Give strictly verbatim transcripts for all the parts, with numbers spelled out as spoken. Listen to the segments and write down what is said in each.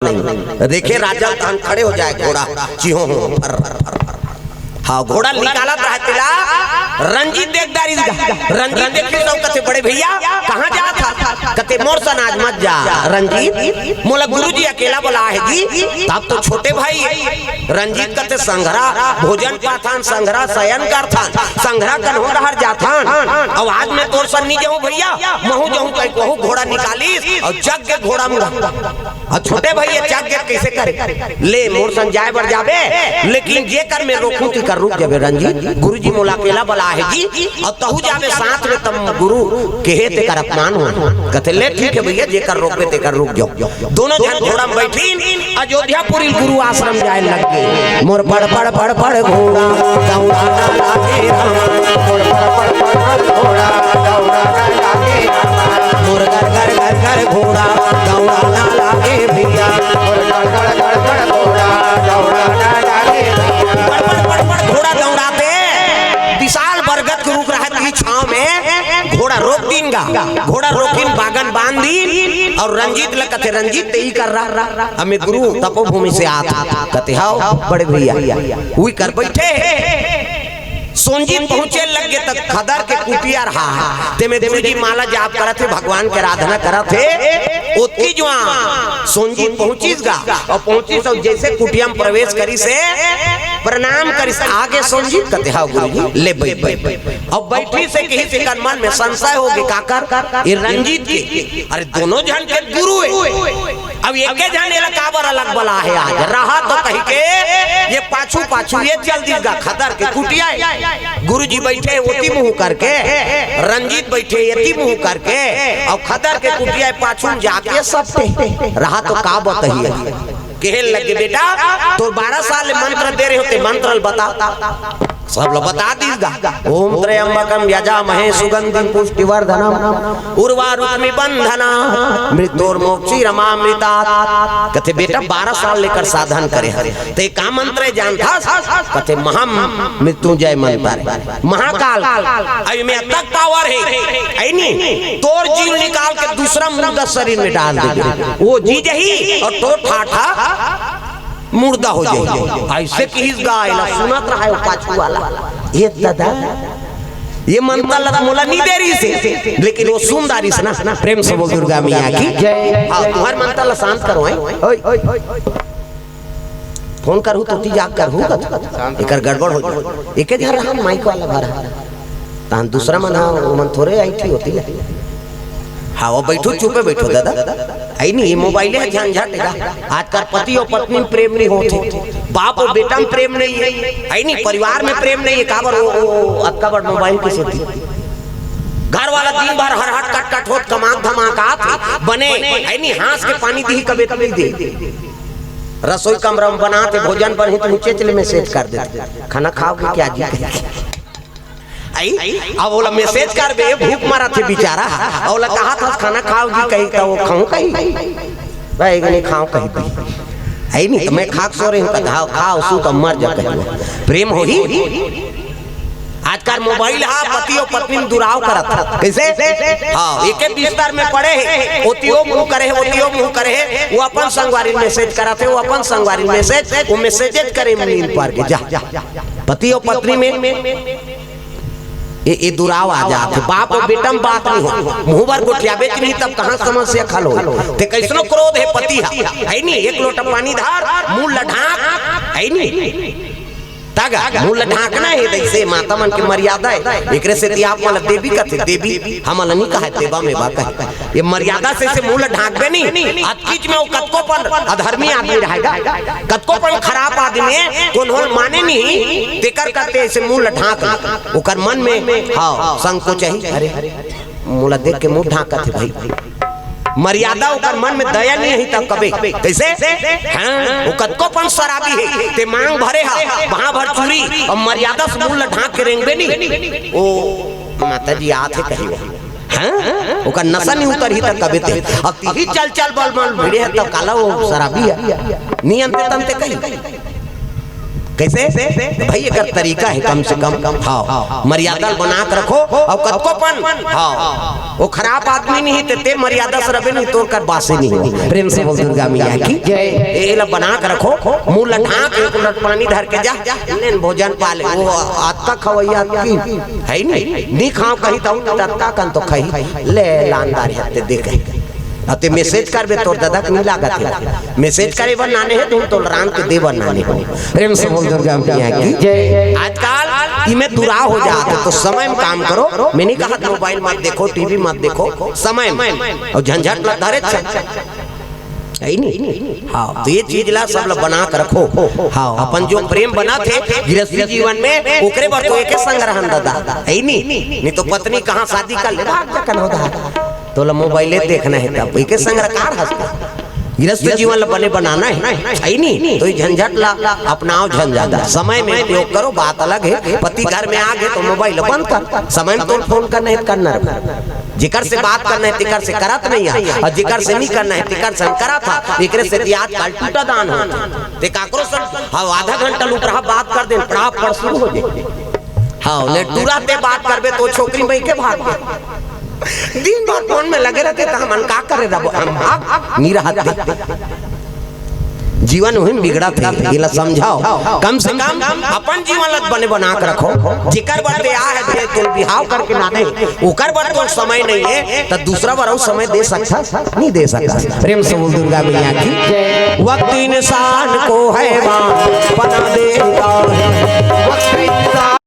नहीं। देखे राजा तहन खड़े हो जाए घोड़ा, चिहो हो, फर, फर, फर। हाँ, घोड़ा निकालत रहे तेला, रंजीत देख डारिस गा। रंजीत देखे तो कथे, "बड़े भैया, कहाँ जात हस?" कथे, "मोर सन आज मत जा रंजीत, मोला गुरुजी अकेला बलाय हे जी।" तब तो छोटे भाई रंजीत कथे, "संघरा भोजन पाथन, संघरा शयन करथन, संघरा कन्हो डहर जाथन, अउ आज मैं तोर सन नी जाहूँ भैया, महूँ जाहूँ," कहिके वहू घोड़ा निकालिस अउ जग के घोड़ा मुड़ा। अउ छोटे भैया, चक गेट कइसे करे? ले, मोर संग जाए बर जाबे, लेकिन जेकर मैं रोकहूं, तेकर रुक जाबे रंजीत। गुरुजी मोला अकेला बलाय हे जी, अउ तहू जाबे साथ में, तब गुरु कहे तेकर अपमान हो। कथे, "ले, ठीक हे भैया, जेकर रोकबे, तेकर रुक जाहूं।" दोनों झन घोड़ा में बइठिन, अयोध्यापुरी गुरु आश्रम जाए लग गे। मोर पड़ पड़ पड़ पड़ घोड़ा दौड़ा ना लागे रामा, मोर पड़ पड़ पड़ पड़ घोड़ा दौड़ा ना लागे रामा, मोर गर गर गर गर घोड़ा दौड़ा ना लागे भैया, मोर गर गर गर गर घोड़ा दौड़ा ना लागे भैया। पड़ पड़ पड़ पड़ घोड़ा दौड़ाथे, विशाल बरगद के रुख रहत ही छांव में घोड़ा रोक दीन गा। घोड़ा रोकिन, बागन बांध दीन अउ रंजीत ल कथे, "रंजीत, तें इही कर रहा, हमें गुरु तपोभूमि से आत।" कथे, "हव बड़े भैया।" उही कर बइठे। सोनजीत पहुंचे लग गे त खदर के कुटिया रहा, तेमे गुरुजी माला जाप करत हे, भगवान के आराधना करत हे। ओतकी जुवार सोनजीत पहुंचिस गा, अउ पहुंचिस अउ जइसे कुटिया में प्रवेश करिस हे, प्रणाम करिस, आगे सोनजीत कथे, "हव गुरुजी, ले बइठ, बइठ।" अउ बइठिस हे कहिस, एकर मन में संशय होगे, काकर? ए रंजीत के, अरे दोनों झन के गुरु हे, अब एके झन एला काबर अलग बलाय हे आज? रहा तो कहिके ये पाछू पाछू ये चल दिस गा खदर के कुटिया। गुरुजी बइठे ओती मुंह करके, रंजीत बइठे एती मुंह करके, अउ खदर के कुटिया पाछू में जाके सपटे। रहा तो का बतही? कहे लगे, "बेटा, तोर बारह साल ले मंत्र दे रहेंव, तें मंत्र ल बता।" सब ल बता दिस गा। "ओम त्र्यंबकम यजामहे सुगंधिम पुष्टिवर्धनम उर्वारुकमिव बंधनात् मृत्योर्मोक्षीयमामृतात्।" कथे, "बेटा, बारह साल ले एकर साधन करे हस, तें का मंत्र जानथस?" कथे, "महामृत्युंजय मंत्र, महाकाल, अउ एमे अतक पावर हे, अइ नी, तोर जीव निकाल के दूसरा मुर्दा शरीर में डाल देबे, ओ जी जही अउ तोर ठाठा मुर्दा हो जाही।" अइसे कहिस गा, एला सुनत रहा हे ओ पाछू वाला। "ए दादा, ए मंत्र ल त मोला नी दे रहिस हे, लेकिन ओ सुन डारिस ना।" प्रेम से बोल दुर्गा मैया की जय। हाँ, तुंहर मंत्र ल शांत करो, हैं? ओए, फोन करहूं त ओती जाके करहूं गा, एकर गड़बड़ हो जाही। एके झन रहा, माइक वाला भर हा। तहन दूसरा मन हा, ओमन थोरे अइंठही ओती ले। हाँ, ओ बइठो, चुपे बइठो दादा। अइ नी, ए मोबाइले ह झंझट हे गा। आजकल पति अउ पत्नी में प्रेम नइ होत हे, बाप अउ बेटा में प्रेम नइ हे, अइ नी, परिवार में प्रेम नइ हे। काबर? ओ, ओ, ओ, अतका बड़ मोबाइल के सेती। घर वाला दिन भर हरहट कटकट होत, कमाक धमाक आत हे, बने, अइ नी, हाँस के पानी दिही कबे त नइ दे। रसोई कमरा में बनात हे, भोजन बनही त मुचेच ले मैसेज कर देथे, "खाना खाओगे क्या जी?" कहिके। अइ, अब ओला मैसेज करबे, भूख मरत हे बेचारा, अउ ओला कहत हस, "खाना खाओ जी?" कही, त ओ खाऊं कही? भाई, नहीं खाऊं कही? अइ नी, त मैं खाके सो रहिहूं, कहा, "खाओ, खाओ, सूत, मर जा," कही। प्रेम होही? आजकल मोबाइल हा पति अउ पत्नी में दुराव करत हे। कइसे? हाँ, एके बिस्तर में पड़े हे, ओती ओ मुंह करे हे, ओती ओ मुंह करे हे, ओ अपन संगवारी ल मैसेज करत हे, ओ अपन संगवारी ल मैसेज, ओ मैसेजेज करे में नींद पर गे। जा, पति अउ पत्नी में ए, ए दुराव आ जात हे। बाप अउ बेटा में बात नइ हो, मुंह बर गोठियाबेच नहीं, तब कहाँ समस्या खल होही? तें कइसनो क्रोध हे पति हा, अइ नी, एक लोटा पानी धर, मुंह ल ढांक, अइ नी, त गा, मुंह ल ढांकना हे, तइसे माता मन के मर्यादा हे। एकरे सेती आप मन ल देवी कथे, देवी हमन ल नी कहय, देवा में बा कहे। ए मर्यादा से, से मुंह ल ढांकबे नी, अतकीच में ओ कतको पन अधर्मी आदमी रहे गा, कतको पन खराब आदमी हे, कोनो ल माने नहीं, तेकर करते अइसे मुंह ल ढांक ले। ओकर मन में, हाँ, संकोच हे, अरे, मोला देख के मुंह ढांकत हे भाई। मर्यादा ओकर मन में दया नइ हे त कबे। कइसे? हाँ, ओ कतको पन शराबी हे, तें मांग भरे हा, बांह भर चूरी, अउ मर्यादा से मुंह ल ढांक के रेंगबे नी। ओ, माता जी आत हे कही ओ। हाँ? ओकर नशा नइ उतरही त कबे तें। अब तिही चल चल बल बल भिड़े हे त काला ओ शराबी हे। नी अंते तंते कही। कइसे? भाई, एकर तरीका हे कम से कम। हाँ, मर्यादा ल बना के रखो। अउ कतको पन, हाँ, वो खराब आदमी नहीं हे, ते मर्यादा से रबे नहीं, तोर कर बासे नहीं हो। प्रेम से बोल दुर्गा मैया की जय। एला बना के रखो, मुँह ल ढाँक, एक लोटा पानी धर के जा, ले न भोजन पा ले। वो अतका खवइया की हे नहीं, नी खाव कही त अतका कन तो खाही, ले लानदार हे ते दे कही। अउ ते message करबे, तोर ददा के नी लागत हे। Message करे बर नाने हे, तुम तोल रांध के दे बर नाने हो। प्रेम से बोल दुर्गा मैया की जय। आजकल इमे दुरा हो जात हे, तो समय में काम करो। मैं नहीं कहत mobile मत देखो, TV मत देखो, समय में। अउ झंझट ल धरे छ। हे नहीं? हाँ, तो ये चीज ला सब ला बना के रखो। हाँ, अपन जो प्रेम बनत हे गृहस्थी जीवन में, ओकरे बर तो एके संग रहन ददा, हे नहीं? नहीं तो पत्नी कहाँ शादी कर ले, भाग जा कन हो दा। तोला mobile देखना हे तब एके संग रह, का रहस? गृहस्थ जीवन ला बने बनाना हे, हे नहीं? तो ये झंझट ला अपनाव झन जादा। समय में उपयोग करो, बात अलग हे। पति घर में आ गे तो mobile बंद कर, समय में तोर phone करना हे, करना रख। जेकर से बात करना हे, तेकर से करत नहीं हे, अउ जेकर से नहीं करना हे, तेकर से करत हे। एकरे से आजकल टूटा दान होत हे। ते काकरो से, हाँ, आधा घंटा लुट रहा, बात कर दे, पड़ा पड़ शुरू हो जाए। हाँ, ले टूरा ते बात करबे तो छोकरी बइठ के भाग गे। दिन भर phone में लगे रहते त हमन का करे रहबो? हम भाग नी रहत हे। जीवन उही में बिगड़त हे, एला समझाव। कम से कम अपन जीवन ल बने बना के रखो। जेकर बर ते आए हे, ते तोर बिहाव करके लाने हे, ओकर बर तोर समय नहीं हे, त दूसरा बर अउ समय दे सकथस? नी दे सकथस। प्रेम से बोल दुर्गा मैया की जय। वक्त इंसान को हैवान बना देता है। वक्त इंसान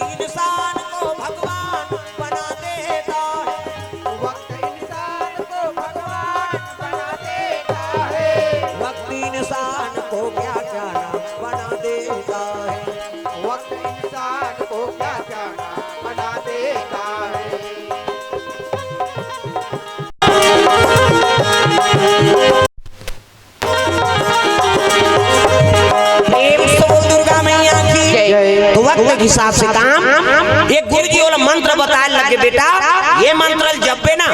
इंसान को भगवान बना देता है। वक्त इंसान को भगवान बना देता है। वक्त इंसान को क्या जाना बना देता है। वक्त इंसान को क्या जाना बना देता है। प्रेम से बोल दुर्गा मैया की जय। तो वक्त के हिसाब से काम। एक गुरु जी वाला मंत्र बताए लगे, बेटा, ये मंत्र ल जपबे ना,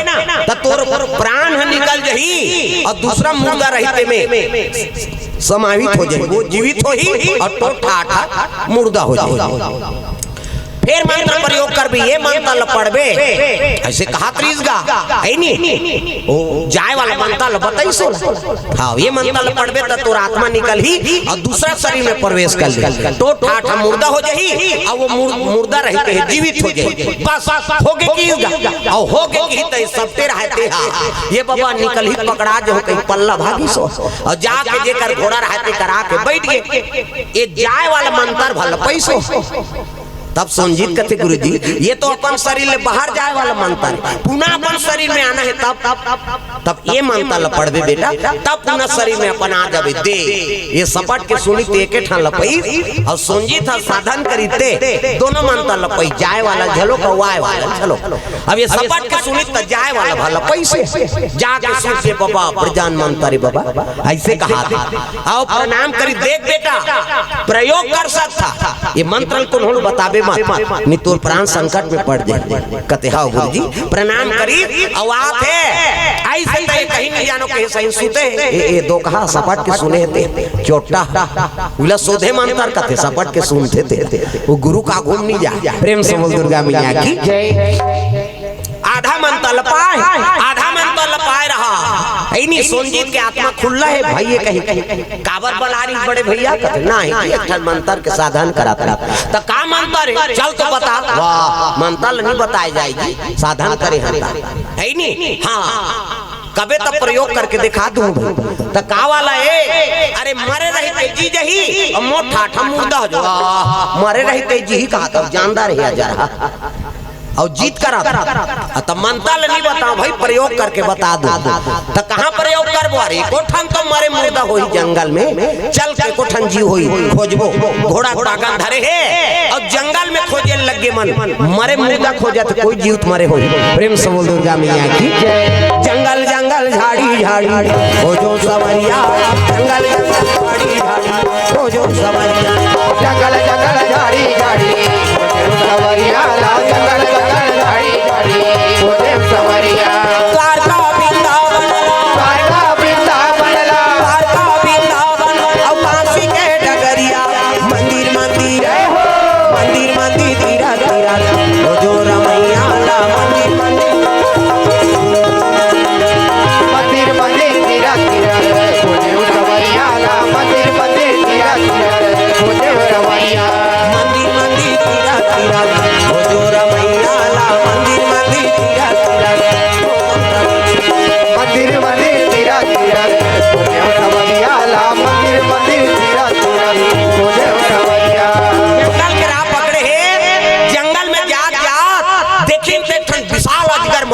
त तोर प्राण ह निकल जही अउ दूसरा मुर्दा रहिते में समाहित हो जाही, वो जीवित होही अउ तोर ठाठ मुर्दा हो जाही। फेर मंत्र प्रयोग करबे, ये मंत्र ल पढ़बे, अइसे कहत रहिस गा, हे नी? ओ जाए वाला मंत्र ल बताइस ओला। हाँ, ये मंत्र ल पढ़बे त तोर आत्मा निकलही अउ दूसरा शरीर में प्रवेश कर ले। तोर ठाठ मुर्दा हो जाही अउ वो मुर-, मुर्दा रहिते हे जीवित हो जाही। बस, होगे कहिस गा, अउ होगे कहिस त सबते रहते हा। ये बाबा निकलही पकड़ा जो कहीं पल्ला भागिस अउ जाके जेकर घोड़ा रहते करा के बइठ गे। ये जाए वाला मंत्र भला पइसो। तब सोनजीत कथे, गुरुजी, ये तो अपन शरीर ले बाहर जाए वाला मंत्र हे, पुनः अपन शरीर में आना हे तब, तब, तब ये मंत्र ल पढ़बे बेटा, तब पुनः शरीर में अपन आ जाबे। दे, ये सपट के सुनिस ते एके ठन ल पइस, अउ सोनजीत ह साधन करिस ते दोनों मंत्र ल पइस, जाए वाला घलो अउ आए वाला घलो। अब ये सपट के सुनिस त जाए वाला भला पइसे, जाके सुन के बाबा, प्रजान मंत्र हे बाबा, अइसे कहा दे। अउ प्रणाम करिस, देख बेटा, प्रयोग कर सकथस। ये मंत्र ल कोनो ल बताबे मत, नहीं तोर प्राण संकट में पड़ जाही। कथे, "हाँ गुरुजी, प्रणाम करिस, अउ आथे।" अइसे त कहीं नहीं जानो, कहीं सही सुते हे। ए, ए, दो कहा सपट के सुने हे ते, चोट्टा। उला सोधे मंत्र कथे, सपट के सुनथे ते। वो गुरु का घूम नहीं जा। प्रेम से बोल दुर्गा मैया की जय। आधा मंत्र ल पाए, आधा मंत्र ल पाए रहा। हे नहीं, सोनजीत के आत्मा खुल्ला हे, भाई, ये कही, काबर बला रहिस बड़े भैया? कथे, नहीं, एक ठन मंत्र के साधन करत रहिस। त का मंत्र हे? चल तो बता। वाह, मंत्र ल नहीं बताए जाए जी, साधन करे हन त। हे नहीं? हाँ, कबे त प्रयोग करके देखा दूं भाई। त का वाला हे? अरे, मरे रहिते जी जही, अउ मोर ठाठ मुर्दा हो जाही। वाह, मरे रहिते जी ही कहा त जानदार हे जरा। अउ जीत करा था। आ, त मंत्र ल नहीं बताओ भाई, प्रयोग करके बता दो। त कहाँ प्रयोग करबो? अरे, एको ठन तो मरे मुर्दा होही जंगल में, चल के एको ठन जीव होही, खोजबो। घोड़ा बागन धरे हे, अउ जंगल में खोजे लगे मन, मरे मुर्दा खोजत, कोई जीवित मरे होही। प्रेम से बोल दुर्गा मैया की जय। जंगल जंगल झाड़ी झाड़ी खोजो सवरिया, जंगल जंगल झाड़ी झाड़ी खोजो सवरिया। जंगल जंगल झाड़ी झाड़ी खोजे सवरिया ला, जंगल जंगल झाड़ी झाड़ी खोजे सवरिया। द्वारका वृंदावन ला, द्वारका वृंदावन ला, द्वारका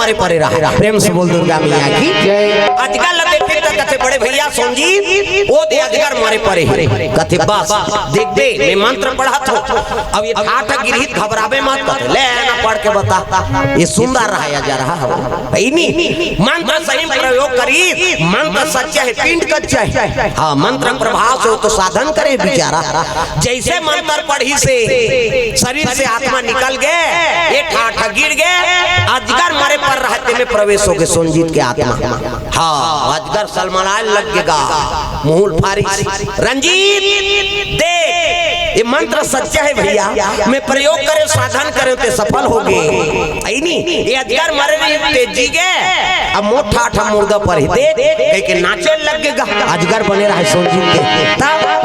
मरे परे रहा। प्रेम से बोल दुर्गा मैया की। अजगर ल देखे त कथे, "बड़े भैया सोनजी, ओ दे अजगर मरे परे हे।" कथे, "बस, देखबे, मैं मंत्र पढ़त हंव, अब ये ठाठ गिरही त घबराबे मत।" कथे, "ले ना पढ़ के बता।" ये सुंदर रहा या जा रहा हो, है नी? मंत्र सही प्रयोग करी, मंत्र सच्चा हे, पिंड कच्चा हे। हाँ, मंत्र प्रभाव से वो तो साधन करे बेचारा। जैसे मंत्र पढ़िस हे, शरीर से आत्मा निकल गे, एक ठाठ गिर गे, अजगर मरे पर रहते में प्रवेश होगे सोनजीत के आत्मा। हाँ, अजगर सलमलाए लग गे गा, मुंह फारिस। "रंजीत, देख, ये मंत्र सच्चा हे भैया, मैं प्रयोग करेंव, साधन करेंव, ते सफल होगे।" है नी, ये अजगर मरे नहीं, ते जी गे, अब मोर ठाठ मुर्दा पर ही देख, कहिके नाचे लग गे गा, अजगर बने रहा सोनजीत के। तब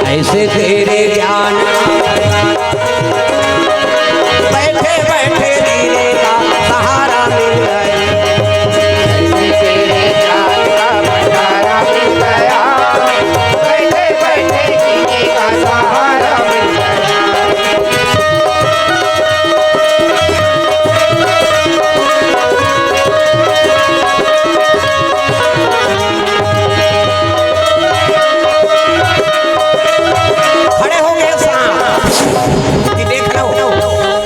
ऐसे तेरे ज्ञान बैठे बैठे जीने का सहारा मिल गया। खड़े हो गए सांप। कि देख लो,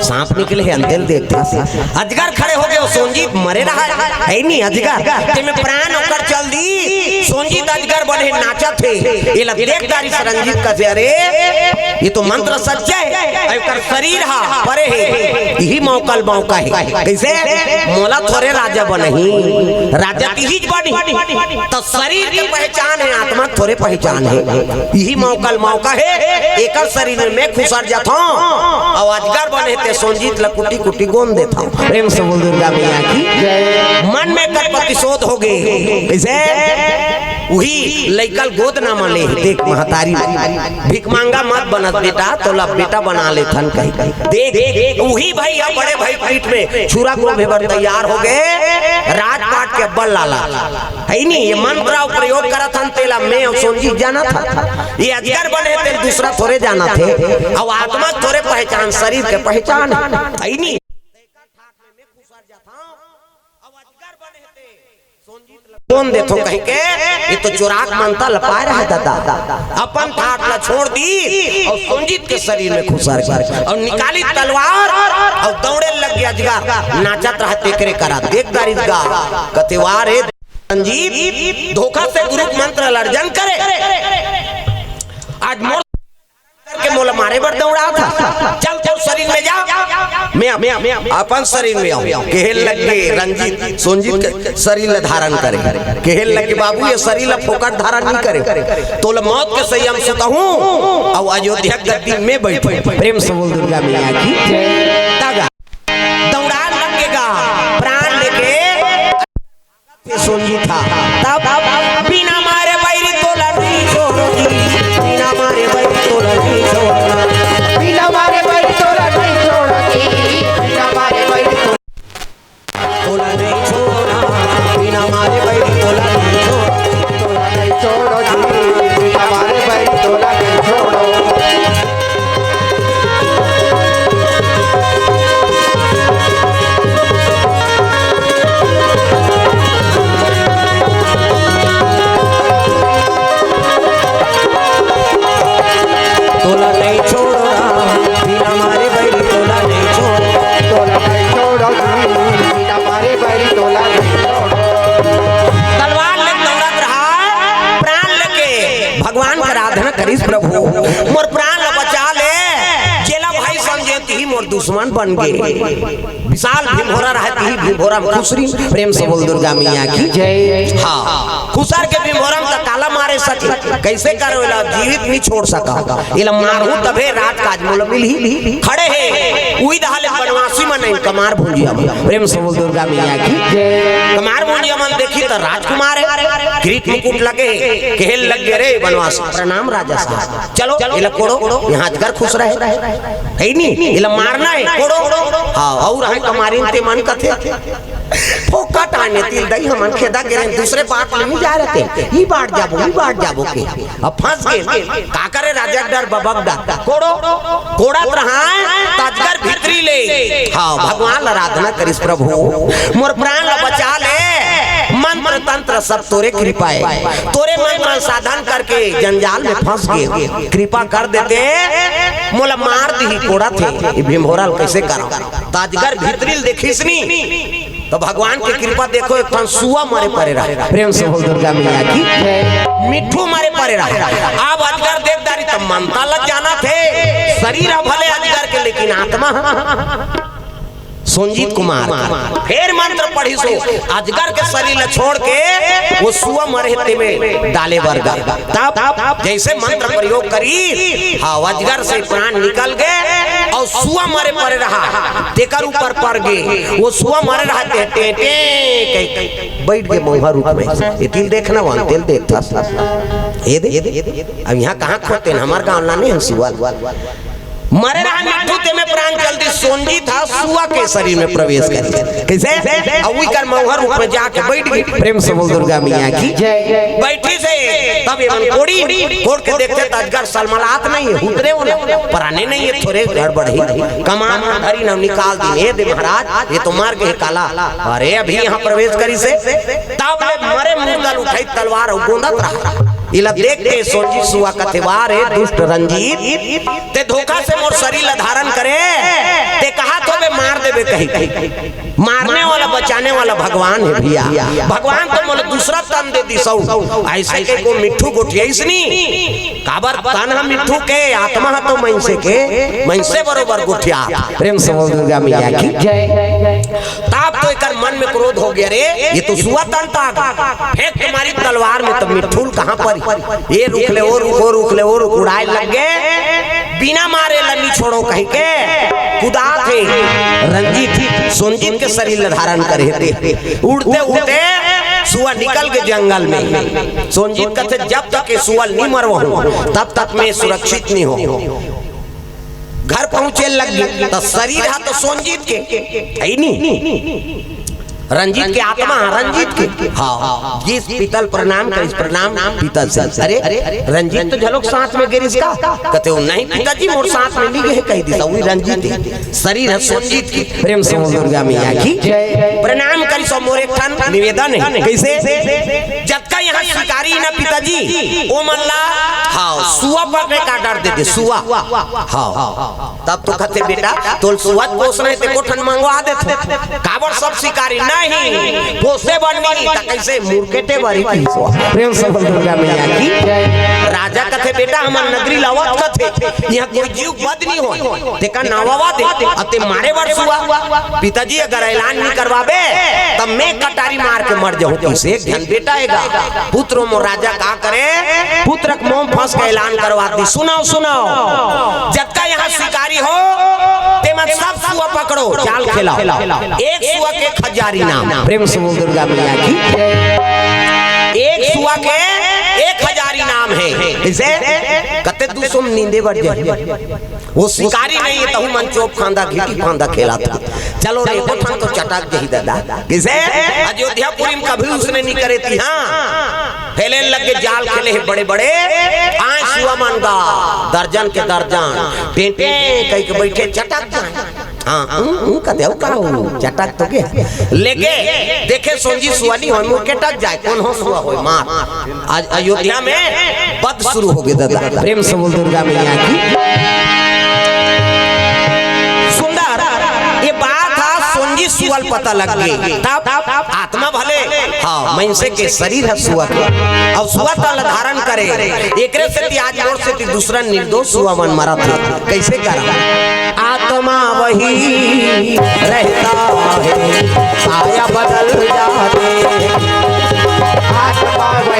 सांप निकले हे, अंधेल देखता से। अजगर खड़े हो गए, सोनजीत मरे रहा है, है नी अजगर। ते में प्राण ओकर चल दी, सोनजीत अजगर बने नाचत हे। ये ला देख डारिस रंजीत कथे, "अरे, ये तो मंत्र सच्चा हे, अउ एकर शरीर हा परे हे, यही मौका ल मौका हे।" कैसे? "मोला थोरे राजा बनही, राजा तिहीच बनही।" त शरीर के पहचान हे, आत्मा थोरे पहचान हे। यही मौका ल मौका हे, एकर शरीर में खुसर जाथंव, अउ अजगर बने ते सोनजीत ल कुटी कुटी गोंद देथंव। प्रेम से बोल दुर्गा मैया की। मन में कर प्रतिशोध होगे। कैसे? उही लइका ल गोद ना म ले, देख महतारी, "भिख मांगा मत बनत बेटा, तोला बेटा बना लेथन," कही। देख, उही भाई ह बड़े भाई पीठ में छुरा गोभे बर तैयार होगे, राजपाट के अब्बल लाला। है नी, ये मंत्र अउ प्रयोग करत हन, तेला मैं अउ सोनजीत जानत हन। ये अजगर बने, तेला दूसरा थोरे जानत हे। अउ आत्मा थोरे पहचान, शरीर के पहचान हे। है नी? कौन देथो कहिके, ये तो चोराक मंत्र ल पाए रहा दादा। अपन ठाठ ल छोड़ दी अउ सोनजीत के शरीर में खुसर गे अउ निकाली तलवार अउ दौड़े लग गे अजगर। नाचत रहा तेकरे करा, देख डारिस गा। कथे, "वाह रे संजीव, धोखा से गुरु के मंत्र ल अर्जन करे, आज मोर करके मोला मारे बर दौड़ात हस। चल तोर शरीर में जा, मैं, मैं अपन शरीर में आऊं।" केहे लग गे रंजीत, सोनजीत के शरीर ल धारण करे। केहे लग गे, "बाबू, ये शरीर ल फोकट धारण नहीं करे, तोला मौत के सैया म सुताहूं अउ अयोध्या गद्दी में बैठहूं।" प्रेम से बोल दुर्गा मैया की। तगा दौड़ान लग गे गा, प्राण लेके सोनजीत हा। तब बिना मारे बैरी तोला नहीं छोड़ो जी, बिना मारे बैरी तोला नहीं छोड़ना। बिना मारे बैरी तोला नहीं छोड़ो जी, बिना मारे बैरी तोला तोला नहीं छोड़ना। बिना मारे बैरी तोला नहीं छोड़ो, तोला नहीं छोड़ो जी, बिना मारे बैरी तोला नहीं छोड़ो। तोला नहीं छोड़ो राम, बिना मारे बैरी तोला नहीं छोड़ो। तोला नहीं छोड़ो राम, बिना मारे बैरी तोला नहीं छोड़ो। तलवार ले दौड़त रहा, प्राण लेके भगवान के आराधना करिस, "प्रभु, मोर प्राण ला बचा ले।" जेला भाई समझे, तिही मोर दुश्मन बन गे। विशाल भीमभोरा रहे, तिही भीमभोरा में खुसरी। प्रेम से बोल दुर्गा मैया की जय। हाँ। खुसर के बिम्भोरन त काला मारे सके, कइसे करो एला जीवित नइ छोड़ सका। एला मारहूं तभे राजकाज मोला मिलही। खड़े हे उही दहा ले बनवासी मन, कमार भुंजिया मन। प्रेम से बोल दुर्गा मैया की। कमार भुंजिया मन देखही त राजकुमार हे, किरीट मुकुट लगे हे, कहे लग गे, "रे बनवासी, प्रणाम राजा साहब, चलो एला कोड़ो, इहां अजगर खुसरे हे, हे नी, एला मारना हे, कोड़ो।" हां, अउ हे कमारिन ते मन कथे, फोकट आने तिल दई, हमन खेदा गे रहेन, दूसरे बाट ले नइ जाय रहतेन, ई बाट जाबो, ई बाट जाबो के। अब फंस गे। का करे राजा, डर बबक डर। कोड़ो, कोड़त रहा हे, त अजगर भीतरी ले। हां, भगवान ला आराधना करिस, "प्रभु, मोर प्राण ला बचा ले, मंत्र तंत्र सब तोरे कृपा हे, तोरे मंत्र साधन करके जंजाल में फंस गे, कृपा कर देते, मोला मार दिही, कोड़त हे, ए बिम्भोरा ल कइसे करंव?" त अजगर भीतरी ले देखिस नी, त भगवान के कृपा देखो, एक ठन सुआ मरे परे रहा। प्रेम से बोल दुर्गा मैया की। मिट्ठू मरे परे रहा। अब अजगर देख डारिस त मनता ल जानत हे, सरीर ह भले अजगर के, लेकिन आत्मा ह सोंजित कुमार। फेर मंत्र पढ़िस ओ, अजगर के सरीर ल छोड़ के ओ सुआ मरे हे तेमे डाले बर गा। तब जइसे मंत्र प्रयोग करिस, हां, अजगर से प्राण निकल गे अउ सुआ मरे परे रहा, तेकर ऊपर पर गे। ओ सुआ मरे रहा, ते टें टें कहि बइठ गे मउहा रूख में। ए तिल देखना, वहां तिल देखथस। ए दे, अब इहां कहां खोदतेन, हमर गांव ला नइ हे सुआ। मरे रहा मिट्ठू, तेमे प्राण चल दिस, सोंजित ह सुआ के सरीर में प्रवेश करिस। कइसे? अउ उही कर मउहा रूख में जाके बइठ गे। प्रेम से बोल दुर्गा मैया की। जय। बइठिस हे, तब एमन कोड़ी, कोड़ के देखथे त अजगर सलमलात नइ हे, हुतरे ओला, पराने नइ हे, थोरे गड़बड़ हे। कमान धरिन अउ निकाल दिन, "ए दे महाराज, ए तो मर गे हे काला।" अरे अभी इहां प्रवेश करिस हे, तब ले मरे मुर्दा ल उठाइस तलवार अउ गोंदत रहा। एला देख के सोंजित सुआ कथे, "वाह रे दुस्ट रंजीत, ते धोखा से मोर सरीर ला धारण करे, ते कहत होबे मार देबे कहि के। मारने वाला बचाने वाला भगवान हे भइया। भगवान तो मोला दूसरा तन दे दिस अउ अइसे कहि के ओ मिट्ठू गोठियाइस नी। काबर तन ह मिट्ठू के, आत्मा ह तो मइनसे के, मइनसे बरोबर गोठियात।" प्रेम से बोल दुर्गा मैया की। जय। तब तो एकर मन में क्रोध हो गे, "रे, ए तो सुआ तन पागे, फेंक के मारिस तलवार में त मिट्ठू ल कहां परी? ए रूख ले ओ रूख, ओ रूख ले ओ रूख, उड़ाय लग गे, बिना मारे ल नइ छोड़ंव," कहि के कुदाथे। रंजीत सोंजित के सरीर ल धारण करे हे ते। उड़ते उड़ते सुआ निकल गे जंगल में। सोंजित कथे, "जब तक ए सुआ ल नइ मरवाहूं, तब तक मैं सुरक्षित नइ हों।" घर पहुंचे लग गे, त सरीर ह तो सोंजित के, हे नी? रंजीत के आत्मा ह रंजीत के। हां, गिस पिता ल प्रणाम करिस, "प्रणाम पिताजी।" "अरे, रंजीत तो घलोक साथ में गे रिहिस का?" कथे, "ओ नहीं पिताजी, मोर साथ में नइ गे हे," कहि दिस, "उही रंजीत हे, सरीर ह सोंजित के।" प्रेम से बोल दुर्गा मैया की। जय। प्रणाम करिस, "मोर एक ठन निवेदन हे।" कइसे? जतका इहां शिकारी हे ना पिताजी, ओमन ला, हां, सुआ पकड़े का order दे दे, सुआ। हां। तब तो कथे, "बेटा, तोल सुआ पोसना हे, ते कोठन मंगवा देथंव।" काबर सब शिकारी, "नहीं, पोसे बर नहीं, त कइसे मुरकेटे बर ही की सुआ।" प्रेम से बोल दुर्गा मैया की। राजा कथे, "बेटा, हमर नगरी ल अवध कथे, इहां कोई जीव बध नइ होय, तेकर नांव अवध हे, अते मारे बर सुआ।" "पिताजी, अगर ऐलान नइ करवाबे, त मैं कटारी मार के मर जाहूं।" कइसे? एक झन बेटा हे गा। पुत्र मोर राजा का करे, पुत्र के मोह फंस के ऐलान करवा दिस। सुनव, सुनव, जतका इहां शिकारी हो, तेमन सब सुआ पकड़ो, जाल खेलाओ। एक सुआ के एक हजार इनाम। प्रेम से बोल दुर्गा मैया की। एक सुआ के एक हजार इनाम हे। कइसे? कते दू सौ में नींदे बर जाही। ओ शिकारी नइ हे, तहू मन चोप फांदा, घीटी फांदा खेलात हे। चलो रे, कोठन तो चटक जाही दादा। कइसे? अयोध्यापुरी में कभी उसने नइ करे थे, हां। फैले लग गे जाल खेले हे बड़े-बड़े, आंय सुआ मन गा, दर्जन के दर्जन, टेंटे कहि के बइठे, चटक जाय। हां, ऊं, ऊं, कथे, "अउ का हो, चटक तो गे।" लेके देखे सोंजित सुआ नइ होय, मुरकेटक जाय, कोन हो सुआ होय, मार। आज अयोध्या में बध शुरू हो गे दादा। प्रेम से बोल दुर्गा मैया की। सुंदर, ए बात ह सोंजित सुआ ल पता लग गे। तब आत्मा भले, हां, मइनसे के सरीर ह सुआ के, अउ सुआ तन ल धारण करे, एकरे सेती आज मोर सेती दूसरा निर्दोष सुआ मन मरत हे। कइसे करंव? आत्मा वही रहता है, काया बदल जाते हैं। आत्मा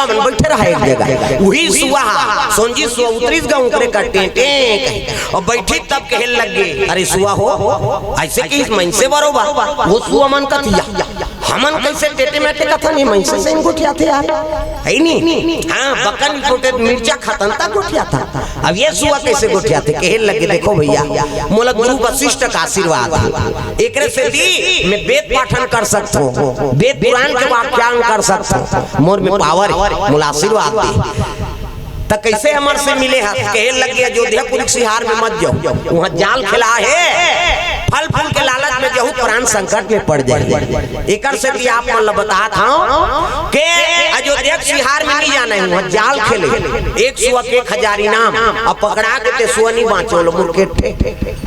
मन बइठे रहा एक जगह। उही सुआ, सोंजी सुआ उतरिस गा, ओकरे करा टें टें कही। अउ बइठिस तब कहे लगे, "अरे सुआ हो, अइसे कहिस मनसे बरोबर, ओ सुआ मन कथे या, हमन कइसे टेंटे मेंटे कथन, ये मनसे सही गोठियाथे यार, हइ नी?" हाँ, बकन गोठे मिर्चा खाथन त गोठियाथन। अब ये सुआ कइसे गोठियाथे? कहे लगे, "देखो भइया, मोला गुरु वशिष्ठ के आशीर्वाद हे, एकरे सेती मैं वेद पाठन कर सकथों, वेद पुराण के व्याख्यान कर सकथों, मोर में पावर हे, मोला आशीर्वाद दे।" त कइसे हमर से मिले हस? कहे लगे, "अयोध्यापुरी के सिहार में मत जाहू, उहाँ जाल खेला हे, फल फूल के लालच में जाहू, प्राण संकट में पड़ जाही।" एकर सेती आप मन ल बतात हंव के अयोध्या के सिहार में नइ जाना हे, उहाँ जाल खेले, एक सुआ के एक हजार इनाम, अउ पकड़ा गे ते सुआ नइ बांचे, ओला मुरकेट थे।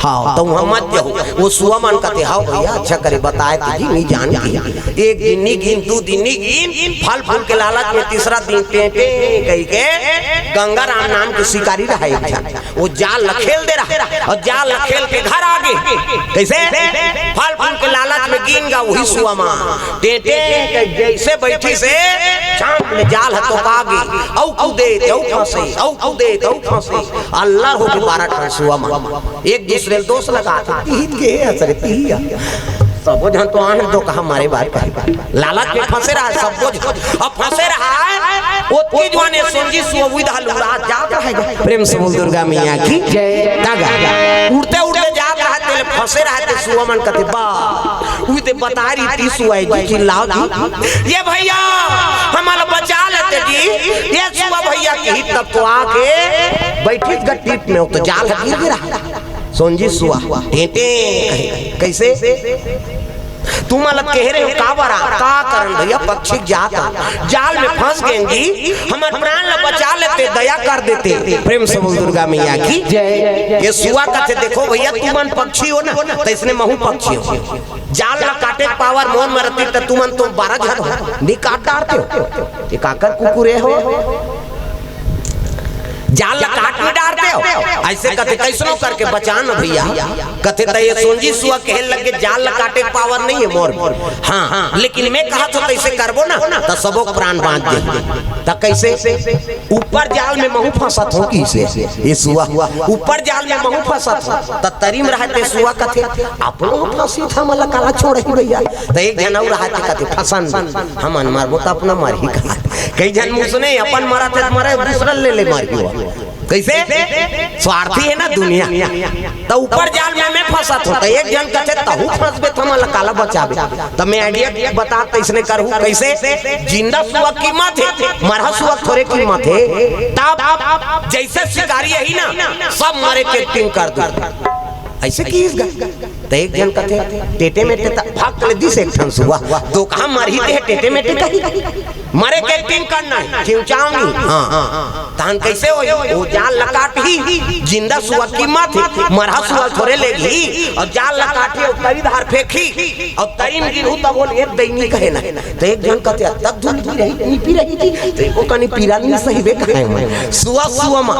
हाँ, त उहाँ मत जाहू। ओ सुआ मन कथे, "हाँ भइया, अच्छा करे बताए ते जी, नइ जान के।" एक दिन नइ गिन, दू दिन नइ गिन, फल फूल के लालच में तीसरा दिन टें टें कहिके गंगा राम नाम के सिकारी रहा एक झन, ओ जाल ल खेल दे रहा, अउ जाल ल खेल के घर आ गे। कइसे? फल फूल के लालच में गिन गा उही सुआ मन, टें टें कहि जइसे बइठिस हे, चांद में जाल ह तोपा गे, अउ कूदे ते अउ फंसे, अउ कूदे ते अउ फंसे, अल्लर होके बारह ठन सुआ मन एक दूसरे ल दोष लगाथे, "तिही के हस रे, तिही ह।" सबो झन तो आन दो कहा मारे बात कहे। लालच में फंसे रहा सबो झन। अब फंसे रहा हे, ओतकी जुवार ए सोंजी सुआ उही डहर उड़ात जात रहा हे। प्रेम से बोल दुर्गा मैया की जय। दागा। उड़ते उड़ते जात रहा हे, तेले फंसे रहा हे ते सुआ मन कथे, "बा, उही ते बता रही थी सुआ जी, चिल्लाव जी। ये भइया, हमला बचा लेते जी, ये सुआ भइया" कहिस तब तो आके बइठिस गा टीप में, ओ तो जाल ह गिर गे रहा। सोंजी सुआ, टें टें कहे, कइसे? तुमन ल कहे रहेंव का बरा, का करन भइया, पक्षी के जात जाल में फंस गेन जी, हमर प्राण ल बचा लेते, दया कर देते। प्रेम से बोल दुर्गा मैया की जय। ये सुआ कथे, "देखो भइया, तुमन पक्षी हो ना, त अइसने महूं पक्षी हों। जाल ल काटे के पावर मोर म रहितिस त तुमन तो बारह झन हो, नइ काट डारतेव। ये काकर कुकुर ए हो?" जाल ल काट नइ डारतेव। अइसे कथे, "कइसनो करके बचा न भइया।" कथे, "त ये सोंजी सुआ कहे लगे, जाल ल काटे के पावर नइ हे मोर में। हाँ, लेकिन मैं कहत हों, तइसे करबो ना, त सबो के प्राण बांच जाही।" त कइसे? "ऊपर जाल में महूं फंसत हों," कहिस हे सुआ, "ऊपर जाल में महूं फंसत हों।" त तरी म रहा हे ते सुआ कथे, "अपनो फंसिस त हमला काला छोड़ही भइया?" त एक झन अउ रहा हे ते कथे, "फंसन दे, हमन मरबो त अपना मरही कहा।" कई झन मुसने अपन मरत हे त मरे, दूसरा ले ले मरही हो। कइसे? स्वार्थी हे ना दुनिया। त ऊपर जाल में मैं फंसत हों, त एक झन कथे, "तहूं फंसबे त हमला काला बचाबे?" त मैं idea बतात हंव, अइसने करहू। कइसे? जिंदा सुआ के कीमत हे, मरहा सुआ के थोरे कीमत हे। तब जइसे सिकारी आही ना, सब मरे के acting कर दू। अइसे कहिस गा। त एक झन कथे, "टेंटे मेंटे त भाग ले दिस एक ठन सुआ, त कहां मरही ते टेंटे मेंटे कही? मरे के acting करना हे, चिंचावनी।" हाँ, हाँ। तहन कइसे होही? ओ जाल ल काटही, जिंदा सुआ के कीमत हे, मरहा सुआ ल थोरे लेगही, अउ जाल ल काटही, अउ तरी डहर फेंकही, अउ तरी म गिरहू त बोल, "ए दई नइ कहे ना।" त एक झन कथे, "अतका धूल गिरही, निपी रही जी, त एको कनी पीरा नइ सहिबे कहे मैं।" सुआ, सुआ म,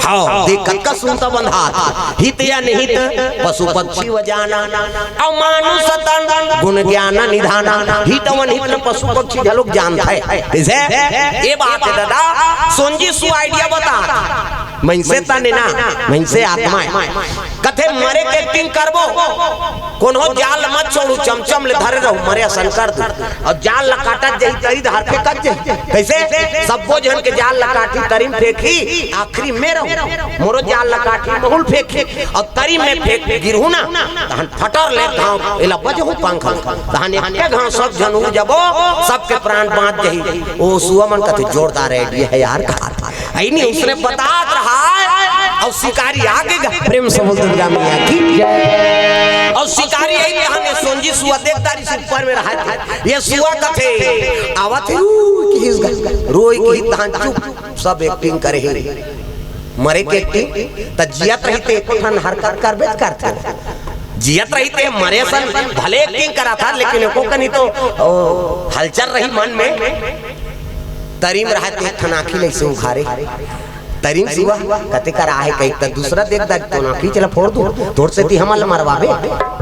हाँ, देख कतका सुनता बंधात, हित या निहित, पशु पक्षी व जाना, अउ मानुष तन गुण ज्ञान निधाना। हित अउ अनहित ल पशु पक्षी घलोक जानथे। कइसे? ए बात हे दादा, सोंजी सुआ idea बतात। मइनसे तन ए ना, मइनसे आत्मा हे। कथे मरे के acting करबो, कोनो जाल मत छोड़ू, चमचम ले धरे रहू, मरे असन कर दू। अउ जाल ल काटत जाही, तरी डहर फेंकत जाही। कइसे? सब्बो झन के जाल ल काटही, तरी म फेंकही, आखिरी में रहू। मोरो जाल ल काटही, महूं ल फेंकही। अउ तरी में फेंक गिरहू ना, तहन फटर ले घांव, एला बजहू पंख ल। तहन एके घांव सब झन उड़ जबो, सबके प्राण बांच जाही। ओ सुआ मन कथे, "जोरदार idea हे यार," कहा। अइनी उसने बतात रहा हे, अउ सिकारी आगे गा। प्रेम से बोल दुर्गा मैया की जय। अउ सिकारी आही, तहन ए सोंजी सुआ देख डारिस ऊपर में रहा हे। ए सुआ कथे, "आवत हे, रोय किहिस गा, रोय किहिस," तहन चुप, सब acting करे हे। मरे के acting, त जियत रही ते एको ठन हरकत करबे करथे। जियत रही ते मरे असन भले acting करत हे, लेकिन एको कनी तो, ओ, हलचल रही मन में। तरी म रहा ते एक ठन आँखी ल अइसे उघारे। तरी म सुआ कथे करा हे कही, त दूसरा देख डारिस त आँखी ल फोर दूं, तोर सेती हमन ल मरवाबे।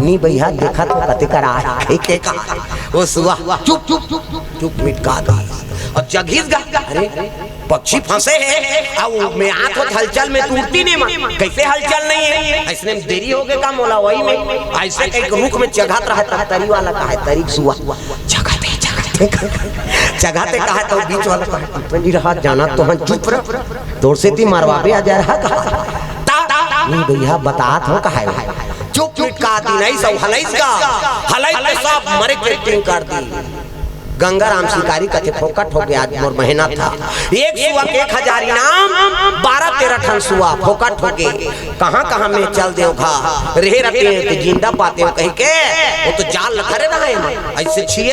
नी भइया, देखत हों कथे करा हे, कहि के कहा। ओ सुआ चुप, चुप, चुप, चुप मिटका दे। अउ चघिस गा, अरे पक्षी फंसे हे, अउ मैं आत होत हलचल में टूटती नहीं मन, कैसे हलचल नहीं है? ऐसने में देरी हो गए का मोला वही में? ऐसे कहीं के रुख में चघात रहा था, तरी वाला का है, तरी सुआ, चघाते, चघाते, चघाते कहा तो बीच वाला कहा, "टूटे नहीं रहा, जाना तो हम चुप रह, तोर से ती मारवाबे आ जा रहा कहा।" ता, नहीं भैया, बतात हो कहा है। चुप मिटका दी नहीं, सब हलैस का, हलैस के सब मरे के एक्टिंग कर दी। गंगाराम शिकारी कथे, "फोकट हो गया आज मोर मेहनत था, एक सुआ के एक हजार इनाम, बारह तेरह ठन सुआ फोकट हो गए, कहाँ कहाँ मैं चल देव घा, रहे रहते हैं तो जिंदा पाते हो," कह के वो तो जाल ल धरे रहे हैं, ऐसे छिए